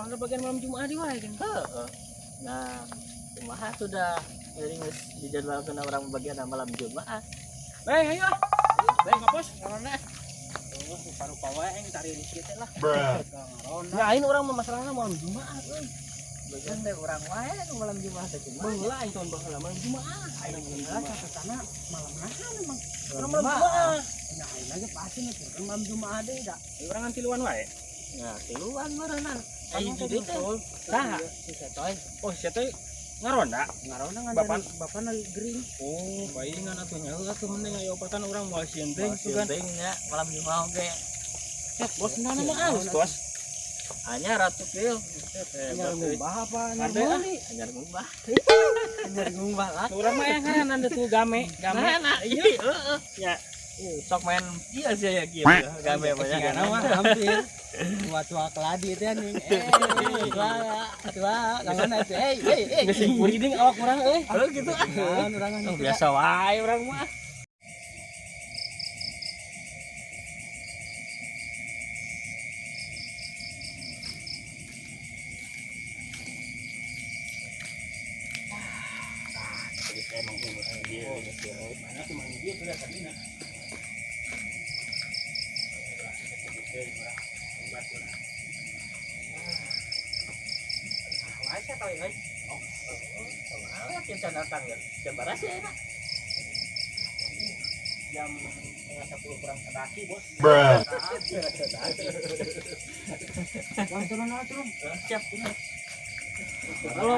Ada bagian malam Jumat di wae kan. Heeh. Nah, kumaha sudah jadi geus dijadwalkeun urang bagian malam Jumat. Baik, ayo ah. Baik, ngapos. Karena oh, rupa-rupa wae aing tari di kieu teh lah. Nah, aing urang mah masalahna malam Jumat euy. Bagian teh urang wae nu malam Jumat teh kumaha. Baheula aing tahun baheula malam Jumat. Aing malam Lah Jumat. catatana malam nahan emang. Urang malam Jumat. Nah, aing aja pasti nih kan malam Jumat deui da. Urang ngan tiluan wae. Nah, tiluan meureunna. Aing di dieu teh. Saha? Si Setoy. Oh, sia teh ngaronda. Ngarona ngan Bapak? bapak lagi gering. Oh, palingan atuh nya heuh atuh mending aya opatan urang moal sieun teh gitu kan. Teuing nya malam Jumat oge. Eh, bos sendana mah alus, bos. Anyar atuh pil. Anyar ngumbah apa anyar Ada, ah. meuli? Anyar ngumbah. Anyar ngumbah lah. Urang mah yang ngaranna tuh game, game. Nah, nah, iya, heeh. Ya. Sok main iya sih ya kieu. Game banyak. Sigana mah hampir tua-tua keladi teh anjing. Eh, tua, tua, kangen atuh. Eh, eh, eh. Geus kuriding awak urang euy. Heuh gitu ah. Naon urang Oh, biasa wae urang mah. Mana tuh mang dia sudah tadi nah. Wae saya tahu euy. Oh, oh, kita datang ya. Jam berapa sih enak? Jam 9.30 kurang sedaki, Bos. Wah, turun, ah, turun. Siap. Kalau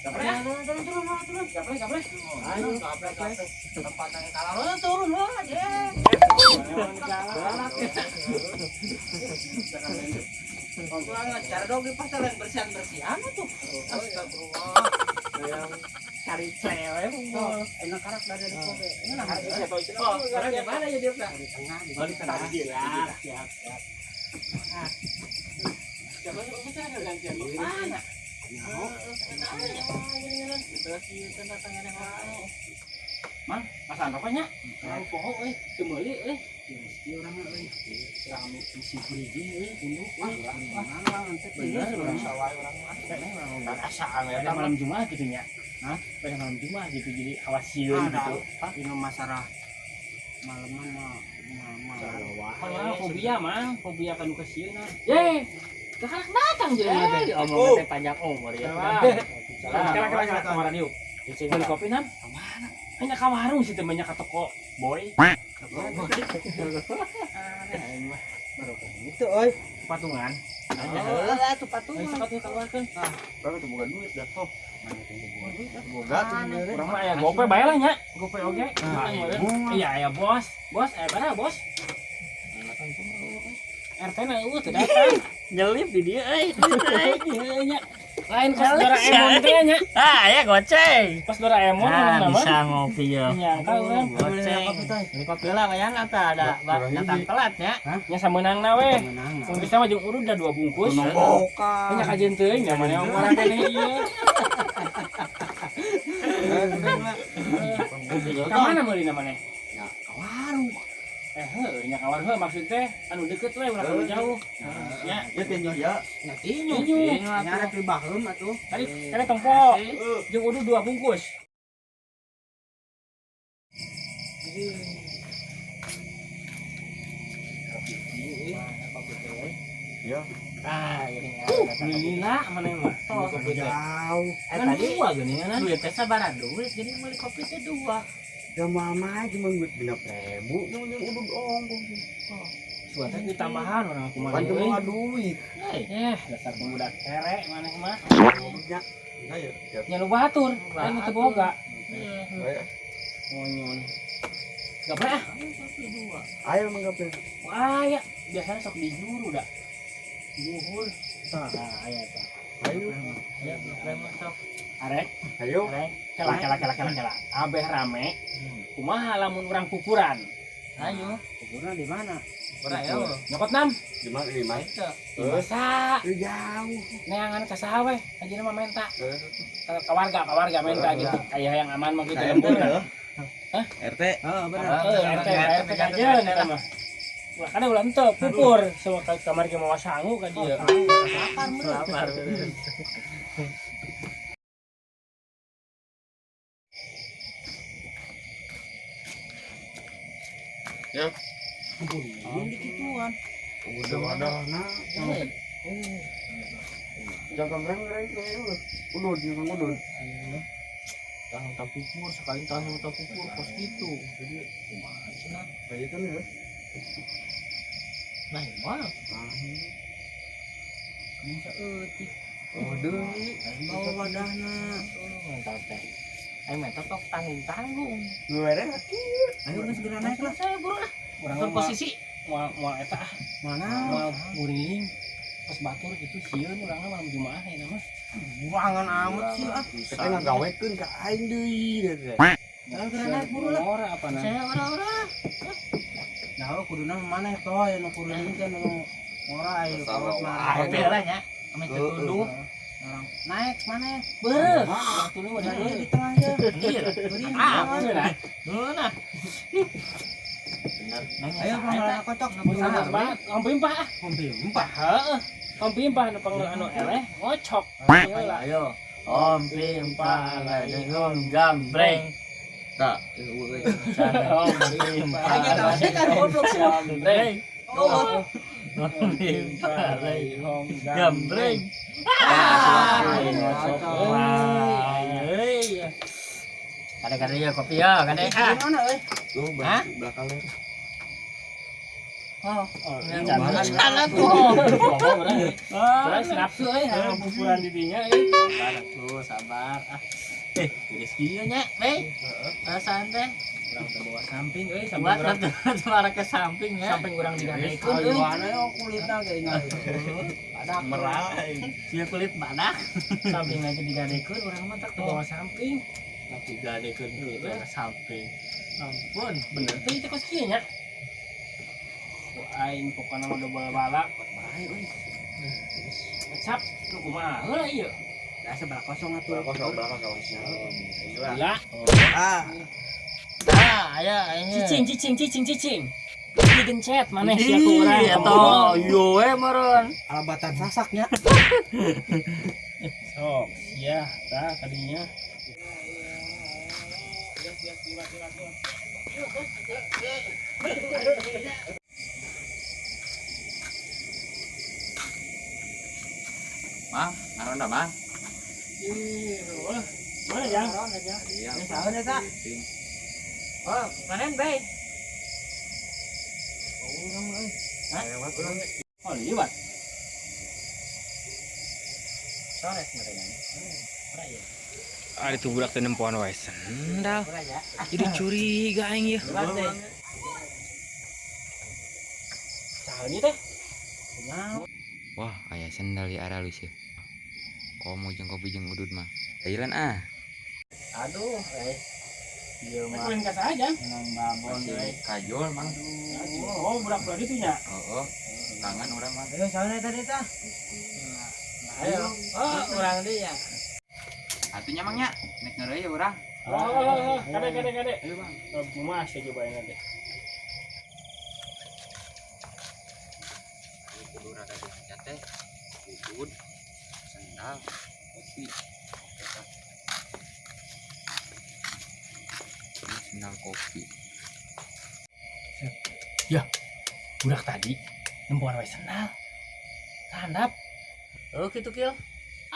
Turun, turun, turun, ah, turun. Gaple, gaple. Ayo, gaple, gaple. Tempat yang kalah, oh, turun lah, ye. Wah, cara dong di pasar yang bersihan-bersihan tuh. Astagfirullah. Yang cari cewek Oh, enak karak dari di kobe. Ini nah, Oh, sekarang di mana ya dia, Pak? di tengah, di Oh, di tengah. Siap, siap, siap. Siapa sih bisa gantian mana? Mang, masalah rokoknya? Mang poho euy, teu meuli euy. Mesti urang mah euy. Urang misi kuriding euy, gunduh. Bener, urang sawah urang mah. Asa Pada malam Jumat gitu nya. Hah? Pada malam Jumat gitu jadi awas sieun gitu. Ini masalah malaman mah mah Kalau fobia mang, fobia kan ke sieun. Ye, sekarang datang jadi teh. Omong teh panjang umur ya. Sekarang kira kemarin yuk. Beli kopi nam? Hanya ke warung sih banyak ke toko boy. Itu oi. Patungan. Oh, lah tuh patung. Ayo sepatu keluarkan. Berapa tuh boga duit dah. Oh. Boga tuh bener. Urang mah aya gope bae lah nya. Gope oge. Iya aya bos. Bos aya berapa bos? RT na eueuh teu datang. Nyelip di dia euy. Iya nya. Lain kos Doraemon teh nya. Ah, ya goceng. Pas Doraemon Nah, urang mah. bisa ngopi ya. Nyangka urang. Goceng. Ini kopi lah bayang atau ada datang telat ya. Nya sameunangna we. Menang. Mun bisa mah jeung urut da 2 bungkus. Boka. Nya kajeun teuing nya mana urang keneh ieu. Ka mana meulina maneh? Ya, ke warung. Eh heuh nya ka warung heuh maksud teh anu deket we ulah terlalu jauh. Nya Ya tinju ya. Nya tinju. Tinju. Nya rek di baheum atuh. Tadi kene tempo jeung uduh 2 bungkus. Ya. Ah, jadi Lila maneh mah. Jauh. Eh Kan tadi dua geuningan. duit teh sabaraha duit jadi meuli kopi teh dua. Ya mama cuma duit 6.000 yang yang udud ongkong. Suatu ditambahan orang aku mah. Kan cuma duit. Eh, dasar pemuda kere maneh mah. Ya. Ya. Nya nu batur, lain nu teu boga. Ayo. Monyon. Gaple ah. Ayo mangga pe. Wah, ya biasanya sok di juru dah. Luhur. Nah, aya eta. Ayo. Ya, masuk. Arek, Ayo. Arek. kela kela kela kela kela. Abeh rame. Kumaha lamun urang kukuran? Ayo. Kuburan di mana? Kurang ya. Nyokot nam. Di mana di mana? Masa Jauh. neangan ka saha we? Anjeunna mah menta. Ka warga menta gitu. Kayak yang aman mah gitu lembur. Hah? RT. Heeh, benar. Heeh, RT RT kajeun eta mah. Ulah kada ulah henteu pupur sama kamar ge mawa sangu ka dieu. Lapar meureun. Lapar. Ya. Ini dikituan. Udah wadahna. Jangan reng reng udud jangan udud. Tahan tak pupur sekali tahan tak pupur kos gitu. Jadi kumaha cenah? Kayak itu nih. Nah, mah. Ini saeutik. Oh deui. Bawa wadahna. Mantap teh. Aing mah tok tanggung-tanggung. Gue lagi. Ayo geus geura naik lah. Saya buru lah. Urang Atur posisi. Moal moal eta ah. Mana? Moal nguriling pas batur gitu sieun urangna malam Jumaah ya mah. Buangan amat sih ah. Kita ngagawekeun ka aing deui teh. Ayo geura naik buru lah. Ora apa nah? Saya ora-ora. Nah, kuduna mana toh aya nu kuriling teh nu ora aya kolot mah. Kopi lah nya. Ame teu tunduh. Orang naik mana? Beureuh. Tuluy mah Nah, di tengah ya. Anjir. Beureum. Ah, Bener. Nah. Bener. Ayo panggalan kocok. Banget, ngompimpah ah. Ngompimpah. Heeh. Ngompimpah nu panggal anu eleh ngocok. Ayo. Om pimpah dengan gambreng. Tak, eueuh. Om pimpah. Ayo kita kan goblok sih. Gambreng. Oh. Om pimpah Gambreng. gambreng. Ngocok. Euy. Kade-kade ya kopi ya, kade. Di mana euy? Tuh belakang ler. Oh, Salah tuh. Terus nafsu euy, hayang pupuran di dinya euy. Sabar tuh, sabar. Eh, rezeki nya, Bey. Perasaan teh. Urang terbawa samping euy, sampai Buat urang suara ke samping ya. samping urang digadekeun euy. Mana yo kulitna ge ingat. Badak Merah. Sia kulit badak. Samping lagi digadekeun urang mah tak terbawa samping. Tapi gadekeun kulit ke samping. Ampun, Bener tuh itu kos kieu nya. Ku aing pokona mah double balak. Bae euy. Ngecap nu kumaha heula ieu. Dah sebelah kosong atuh. Belakang belakang kosong. Gila. Ah. Ah, aya aing. Cicing cicing cicing cicing. Digencet maneh sia ku urang. Ih, eta yo we meureun. Alabatan sasaknya. Sok, sia tah tadinya. Mang, ngaronda mang. Ih, mana jang? Iya. Ini saha eta? Oh, manen bae. Lewat urang. Oh, liwat. Sore sebenarnya. Ora ya. Ah, itu budak teh nempoan wae sendal. Ora ya. Jadi curiga aing ieu. Liwat teh. Saha ieu teh? Wah, aya sendal di aralus ya. Komo jeung kopi jeung udud mah. Dailan ah. Aduh, eh. Ieu mah Main ka saha jang? menang babon euy. Kajol mang. Oh, budak-budak itu nya. Heeh. Tangan urang mah. Ayo saha eta tadi tah? Ayo. Oh, urang deui ya. Atunya mang nya, nek ngeureui ya urang. Oh, kade kade kade. Ayo bang. Kumaha sih cobain nanti. Kudu rada dihaja teh. Udud, sendal, kopi. Oke tah. Ini sendal kopi. Budak tadi nempoan wae sendal. Tandap Oh, kitu kieu.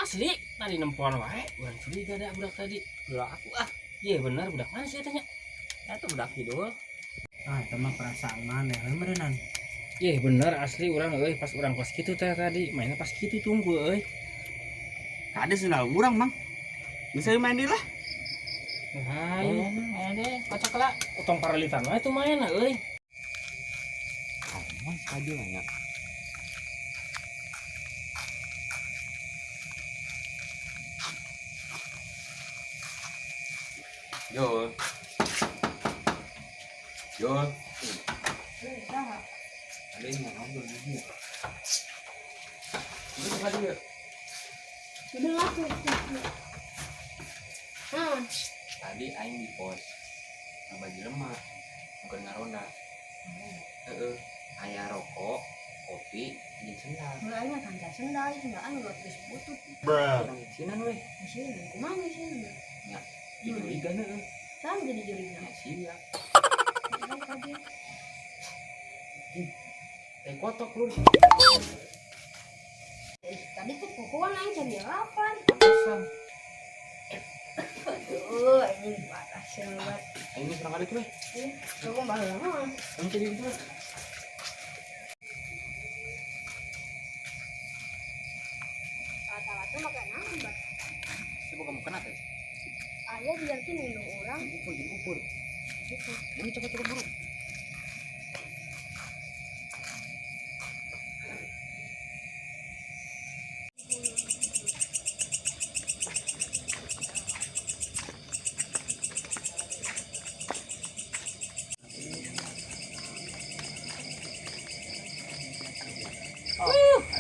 asli tadi nempoan wae. Urang curiga da budak tadi. Budak aku ah. Iya bener budak mana sih eta nya? Eta budak kidul. Ah, eta mah perasaan maneh we meureunnan. Iya bener asli urang euy pas urang kos kitu teh tadi mainnya pas kitu tunggu euy. Kade sendal urang mang. Bisa main deui lah. Ayo, Ayo deh, kocok lah. utang paralitan wae tuh main euy. Oh, mas kajol nya. Jol. Jol. Ada yang mau ngobrol di sini. Itu tadi ya. Udah aku. Naon? Tadi aing di pos. Ngaba jelema. Bukan ngaronda. Heeh. Aya rokok, kopi, jeung sendal. Mulanya kan sendal, sendal anu geus butut. Urang isinan weh. Isinan kumaha isinan? Nya, dijurigan heueuh. Saha jadi jurigna? Nya sia. Kaget. Eh kotok lur. Tadi tuh pokokan aing cari delapan. Pantesan. Aduh, ini parah sih banget. Aing geus urang ka ditu weh. Rokok baheula mah. Aing cari ditu weh. Rata-rata makan naon, Bat? Coba kamu kena teh. Aya biarkin minum urang. Ukur jadi ukur. Ini coba-coba buru.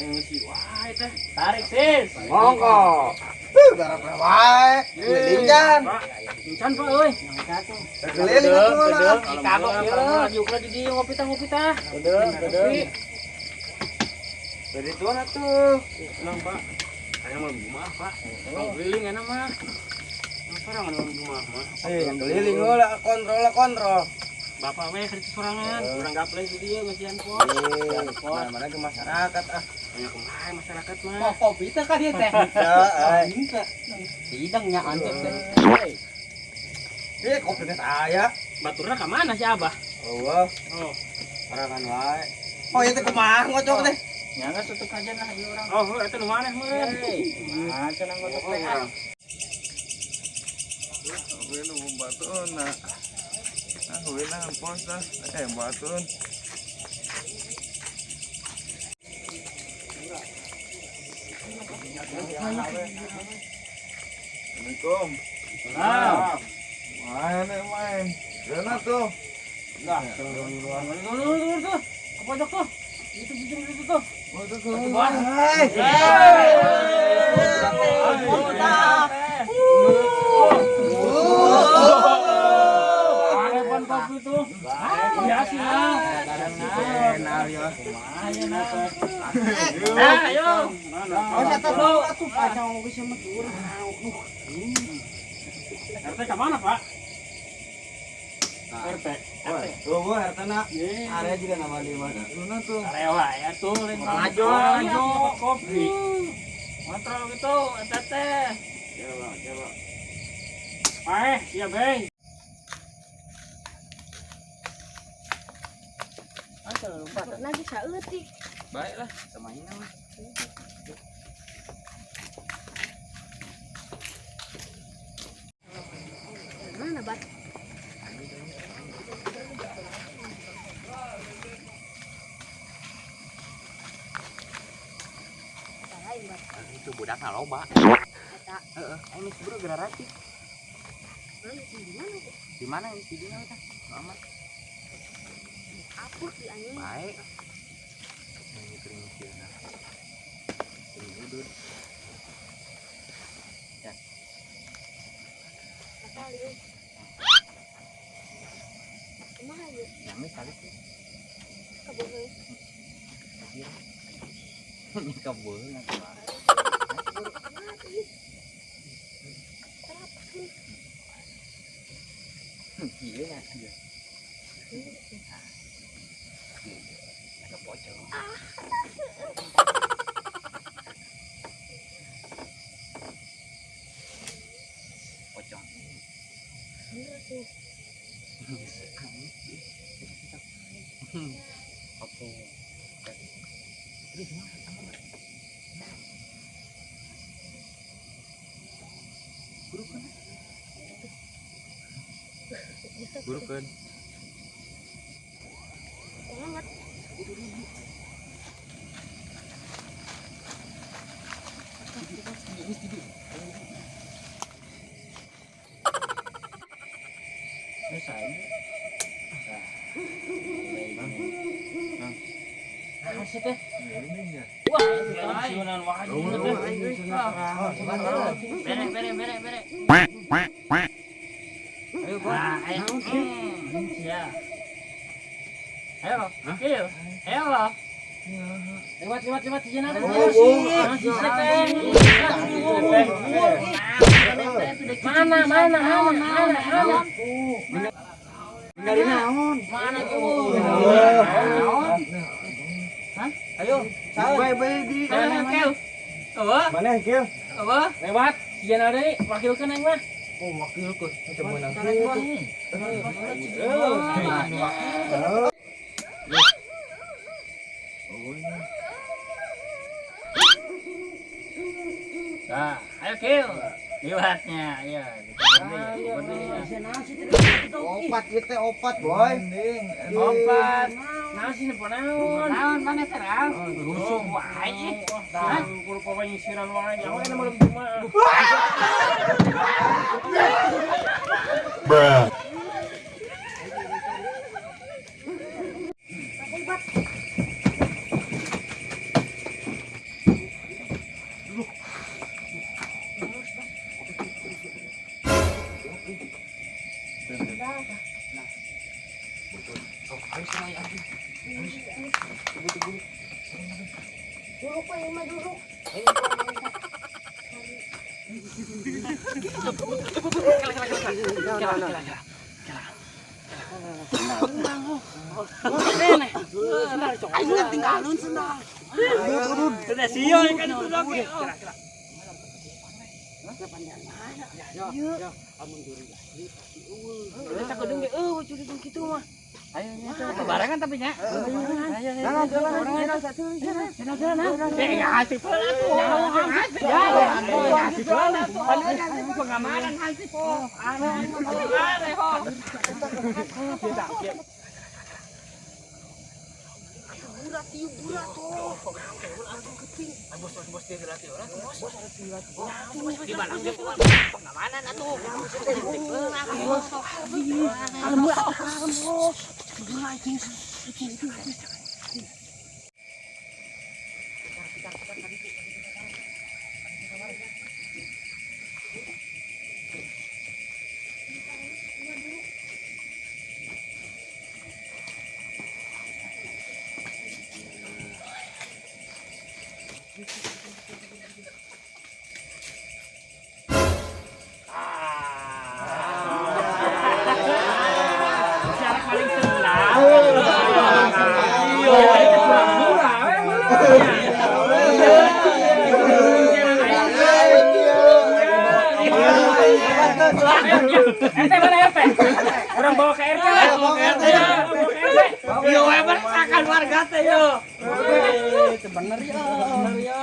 Ayo ngisi wae teh. Tarik sis. Monggo. Garap wae. Kelilingan. Pak, encan Pak euy. Keliling atuh lah. Kagok ieu. Laju di dieu ngopi tah ngopi tah. Kedeung, kedeung. Beri tuan atuh. Tenang Pak. Ayo mah rumah Pak. Tong keliling enak mah. Sorangan mah rumah mah. Eh, keliling heula kontrol kontrol. Bapak we keur sorangan, urang gapleh di dieu ngeusian pos. Mana-mana ke masyarakat ah. Banyak kumaha masyarakat mah. Kok kopi teh ka dieu teh? Ya, eh. Hidangnya antep teh. Eh, kopi geus aya. Baturna ka mana si Abah? Eueuh, Oh. sorangan wae. Oh, ieu teh kumaha ngocok teh? Nya geus tutup aja lah ieu urang. Oh, eta nu maneh meureun. Kumaha cenah ngocok teh. Oh, Gue nu batun nah. Ah, gue nah pos ah. Eh, batun. Assalamualaikum. Ah. Main, eh, main. Gana tuh. Lah, tuh, tuh, ke pojok tuh. Itu jujur itu tuh. Oh, itu tuh. Hai. Pan kopi tuh. Ya sih lah. Kenal ya. Ayo. Oh, saya tahu atuh pacang oge sama urang. RT ke mana, Pak? RT. Eueuh hartana. Area juga nama di mana? Gana tuh. Arewa ya tuh lain Maju, maju kopi. Kontrol gitu eta teh. Coba, coba. Eh, iya, Bey. Lagi saeutik. Baiklah, sama ini mah. Mana, Bat? Lain, Bat. Itu budakna loba. Eta. Heeh, aing geus buru geura racik. Mana sih di mana tuh? Di mana geus di dinya teh? Aman. Apuk di anjing. Baik. Ini kering sieuna. Ini udud. Ya. Kata lieu. Kumaha ieu? Yang geus tadi sih. Kabogoh. Ini kabogoh atuh. Kumaha tuh ieu? Terapakeun. Ieu nya. Ada pocong. Pocong. Bener tuh. Oke. Terus gimana? Sama nggak? Buruk kan? Buruk kan? Banget. Naon sih teh? Wah, siunan wajib teh. Bere bere bere bere. Ayo, Bang. Ah, ayo. Ya. Ayo, kill. Ayo. Lewat lewat lewat di jalan. Mana mana mana mana mana. Tinggalin naon? Mana tuh? Hah? Ayo, bae bae di. Ayo, kill. Apa? Mana kill? Apa? Lewat di jalan deui, wakilkeun aing mah. Oh, wakilkeun. Macam mana? Nah, ayo kill. Liwatnya, ya. Opat ieu teh opat, boy. Opat. Naon sih nempo naon? Naon mana terang? Rusuh wae. Tah, kudu pawanyisiran wae nyawa eta mah lebih mah. Bruh. Dulu kok ini mah dulu. Aing tinggalun sendal. Sudah sio kan itu lagi. Ayo Barengan tapi nya. Jalan jalan jalan. Jalan jalan. Eh, hansip heula tuh. Ya, hansip heula tuh. Pengamanan hansip. Aneh ho. Burat ieu burat tuh. Bos dia gerak orang bos. Di mana sih pengamanan atuh. Jarak paling sebelah. RT mana RT? Orang bawa ke RT. Bawa ke RT. Yo, we beresakan warga teh yo. Bener ya. Bener ya.